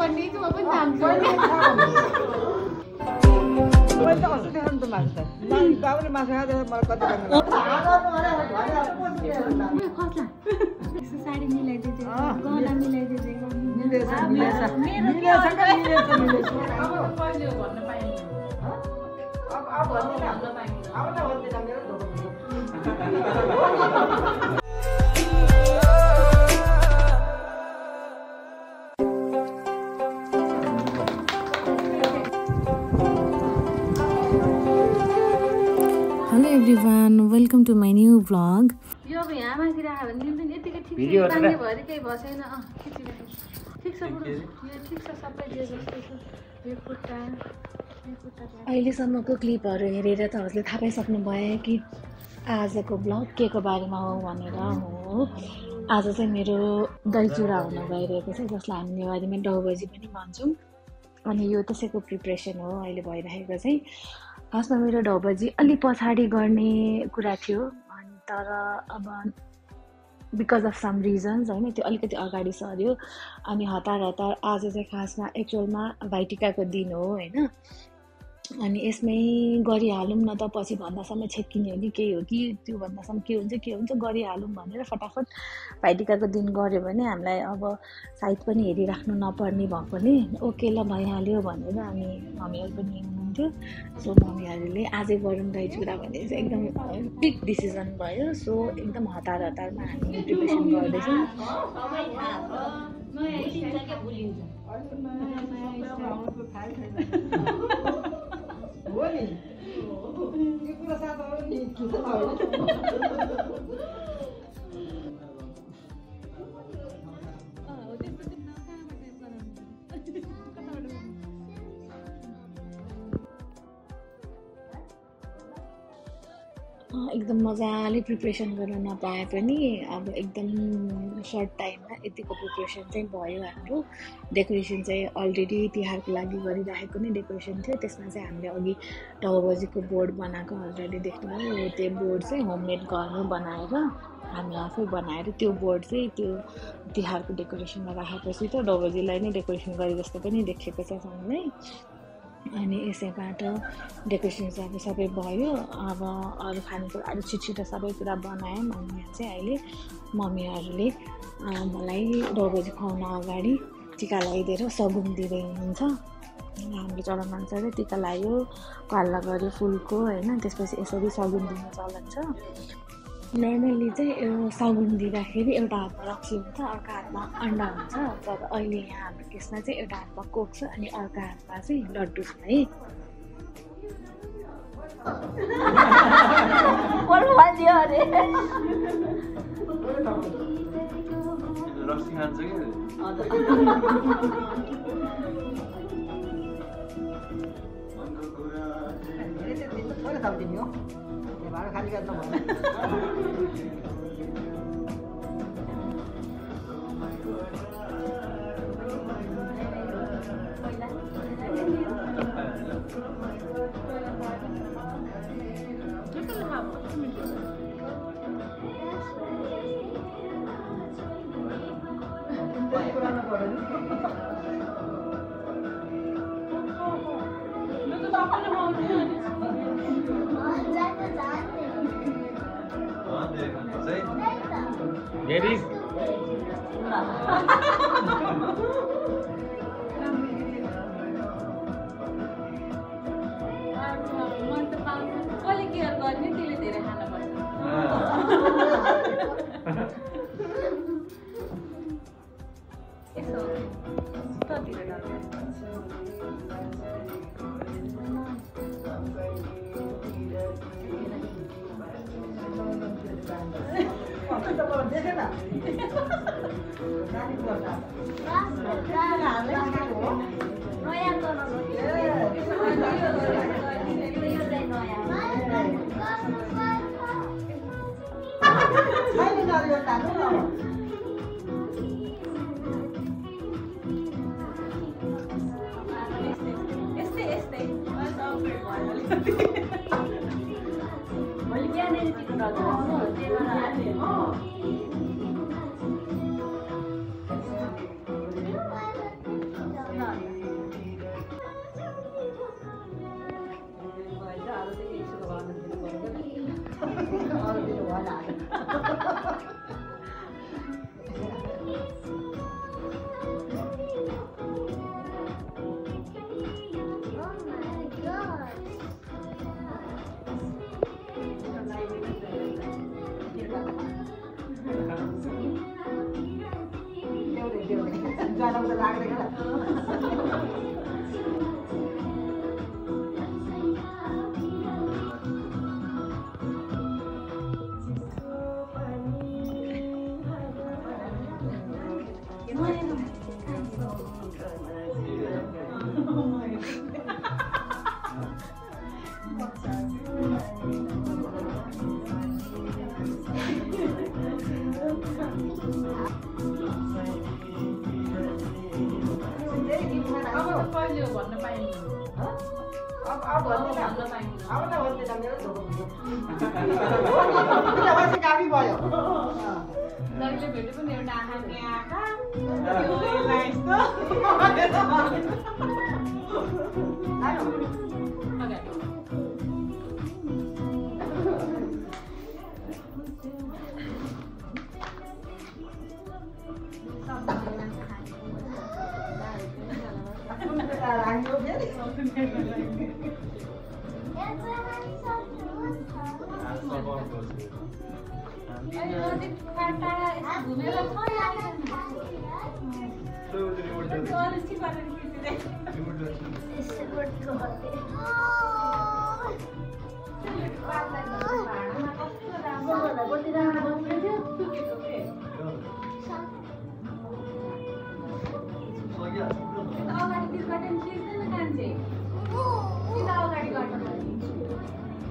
पनीको पनि जान्छु मैले त अस्ति देखाउनु त मासु त बाबुले मासु खाँदा मलाई कति खस्ला साडी मिलाइदिए गहना मिलाइदिए मिलेछ मिलेछ Hello everyone, welcome to my new vlog. यो अब यहाँ माथि राख्यो भने दिनदिन यतिकै ठिक छ तान्ने भरि केही भएन ठिक छ बुढो यो ठिक छ सबै जे जस्तो छ यो खुट्टा अहिलेसम्मको क्लिपहरू हेरेर त हजुरले थाहा पाइसक्नु भयो कि आजको ब्लग के को बारेमा हो भनेर हो। आज चाहिँ मेरो दही चुरा हुन गइरहेको छ जसलाई हामी नेवारीमा डौबजी पनि भन्छौँ। अनि यो त्यसैको प्रिपरेसन हो अहिले भइरहेको चाहिँ। खासमा मेरो डौबजी अलि पछाडि गर्ने कुरा थियो अनि तर अब बिकज अफ सम रिजन्स होइन त्यो अलिकति अगाडि सर्यो। अनि हतार आज चाहिँ खासमा एक्चुअलमा भाइटिकाको दिन हो होइन। अनि यसमै गरिहालौँ न त पछि भन्दासम्म छेक्किने हो कि केही हो कि त्यो भन्दासम्म के हुन्छ गरिहालौँ भनेर फटाफट भाइटिकाको दिन गऱ्यो भने हामीलाई अब सायद पनि हेरिराख्नु नपर्ने भएको नि ओके ल भइहाल्यो भनेर। अनि मम्मीहरू पनि हुनुहुन्थ्यो सो मम्मीहरूले आजै गरौँ दही चुरा भने चाहिँ एकदम बिग डिसिजन भयो। सो एकदम हतारमा हामी प्रिपरेसन गर्दैछौँ। हो नि यो कुरा साथमा नि के छ एकदम मजाले प्रिपरेसन गर्न नपाए पनि अब एकदम सर्ट टाइममा यतिको प्रिपरेसन चाहिँ भयो। हाम्रो डेकोरेसन चाहिँ अलरेडी तिहारको लागि गरिराखेको नै डेकोरेसन थियो। त्यसमा चाहिँ हामीले अघि डौबजीको बोर्ड बनाएको हजुरले देख्नुभयो। त्यो बोर्ड चाहिँ होममेड घरमा बनाएर हामी आफै बनाएर त्यो बोर्ड चाहिँ त्यो तिहारको डेकोरेसनमा राखेपछि त डौबजीलाई नै डेकोरेसन गरे जस्तो पनि देखिएको छ सँगै। अनि यसैबाट डेकोरेसन चाहिँ सबै भयो। अब अरू खानेकुराहरू छिटो सबै कुरा बनायौँ। अनि यहाँ चाहिँ अहिले मम्मीहरूले मलाई डौबजी खुवाउन अगाडि टिका लगाइदिएर सगुन दिँदै हुनुहुन्छ। हाम्रो चलामान्छाले टिका लगायो कल्ला गऱ्यो फुलको होइन। त्यसपछि यसरी सगुन दिने चलन छ। नर्मल्ली चाहिँ सगुन दिँदाखेरि एउटा हातमा रक्सी हुन्छ अर्को हातमा अन्डा हुन्छ। तर अहिले यहाँ हाम्रो केसमा चाहिँ एउटा हातमा कोक छ अनि अर्को हातमा चाहिँ लड्डु छ है। खाली गर्न Ladies.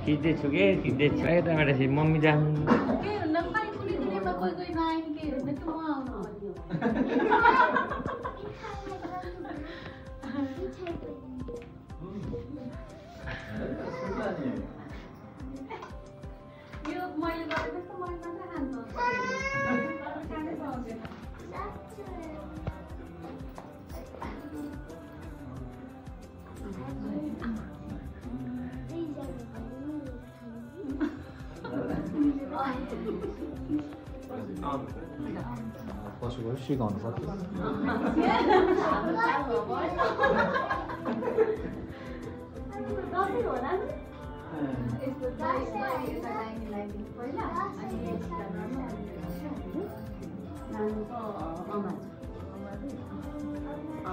खिच्दैछु के खिच्दैछु यताबाट चाहिँ मम्मी जानु पशुहरू सिकाउनु पर्छ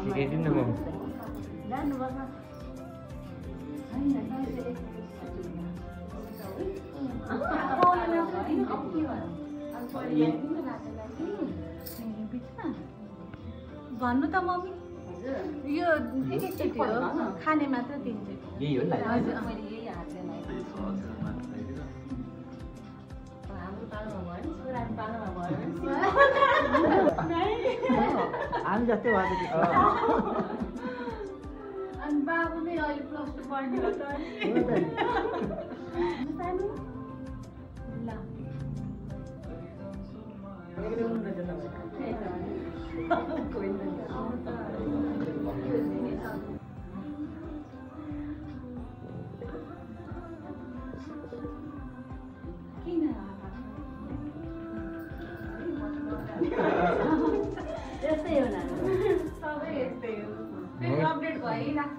सिकाइदिनु न मम्मी भन्नु त मम्मी यो एकैचोटि हो खाने मात्र दिन्छु यही हो नि हजुर मैले यही हातले हामी जस्तै भयो अनि बाबु नै अहिले प्लस 2 पढ्ने हो त अपडेट भइराख्छ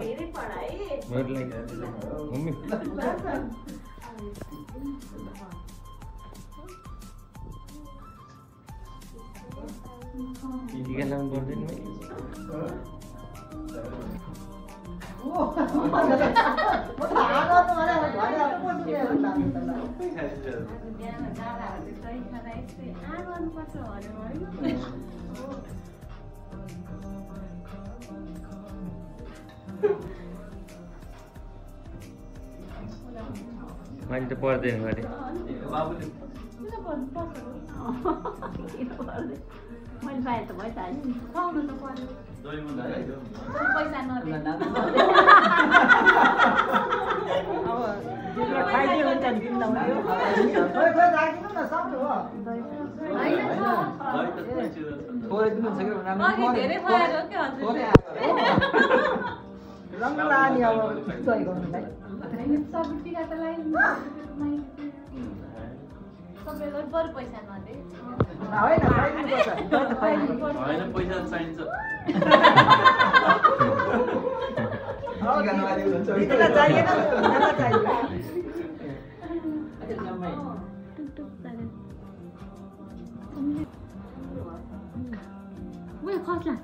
धेरै पढाइ मम्मी टिका लाउनु पर्दैन मैले त पढ्दैन गरे मैले पाएँ त भयो त पाउनु त पर्यो पैसा धेरै भएर हो क्या रङ्ग लाने अब तय गर्नुलाई सबै टिका त सबैलाई बरु पैसा नदे होइन पैसा चाहिन्छ खस्ला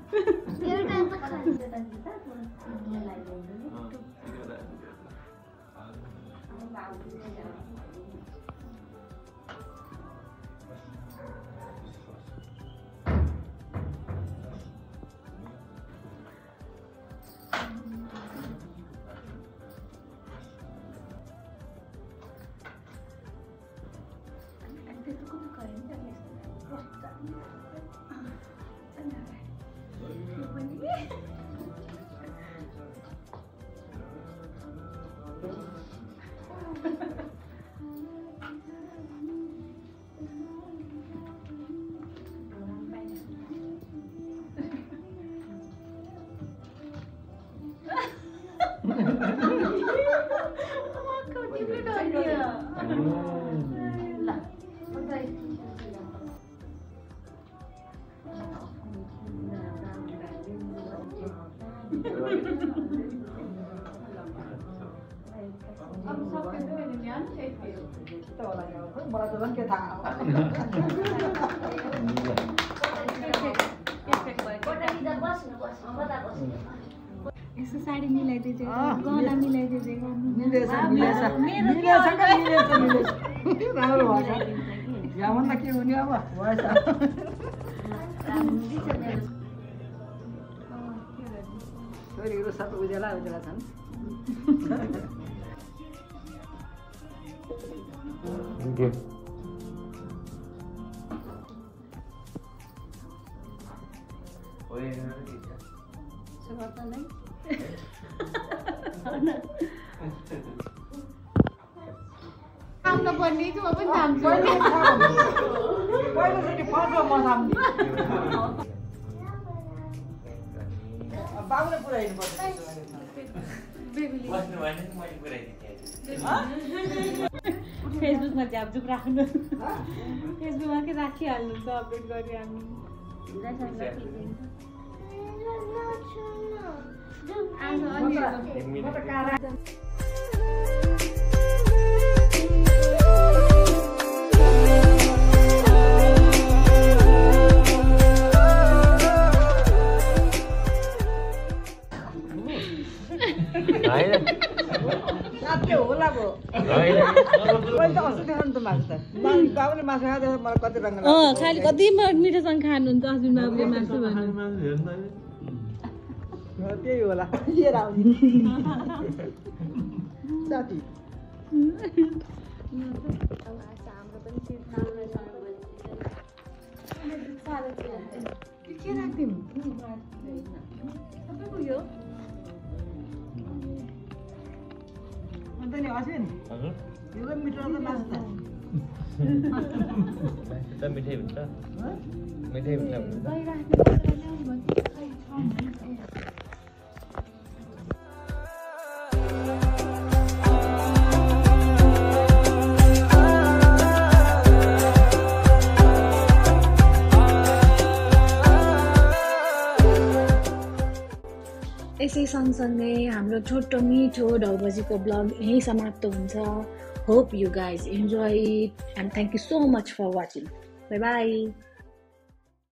मलाई त झन् के थाहा यसो साडी मिलाइदिए गहना मिलाइदिए मिलेछ राम्रो भएछ यहाँभन्दा के हुने अब भएछ छोरीहरू सबै उज्याला उज्याला छन् आउन पर्ने म पनि जान्छु पहिलोचोटि फर्स्ट म साम्ने बाबुले पुऱ्याइदिनु पर्छ फेसबुकमा झ्यापझुप राख्नु फेसबुकमा के राखिहाल्नुहुन्छ अपडेट गरिहाल्नु होला भयो अस्ति देखाउनु त मासु त बाबुले मासु खाँदा मलाई कति रङ खालि कति मिठोसँग खानुहुन्छ अस्मिन बाबुले मासु भन्नु त्यही होला लिएर आउने साथी के राख्दिउँ अन्त नि अश्विन यो त मिठो त मासु त मिठाई हुन्छ मिठाई हुन्छ यसै सँगसँगै हाम्रो छोटो मिठो 9 बजीको ब्लग यहीँ समाप्त हुन्छ hope you guys enjoy it and thank you so much for watching bye by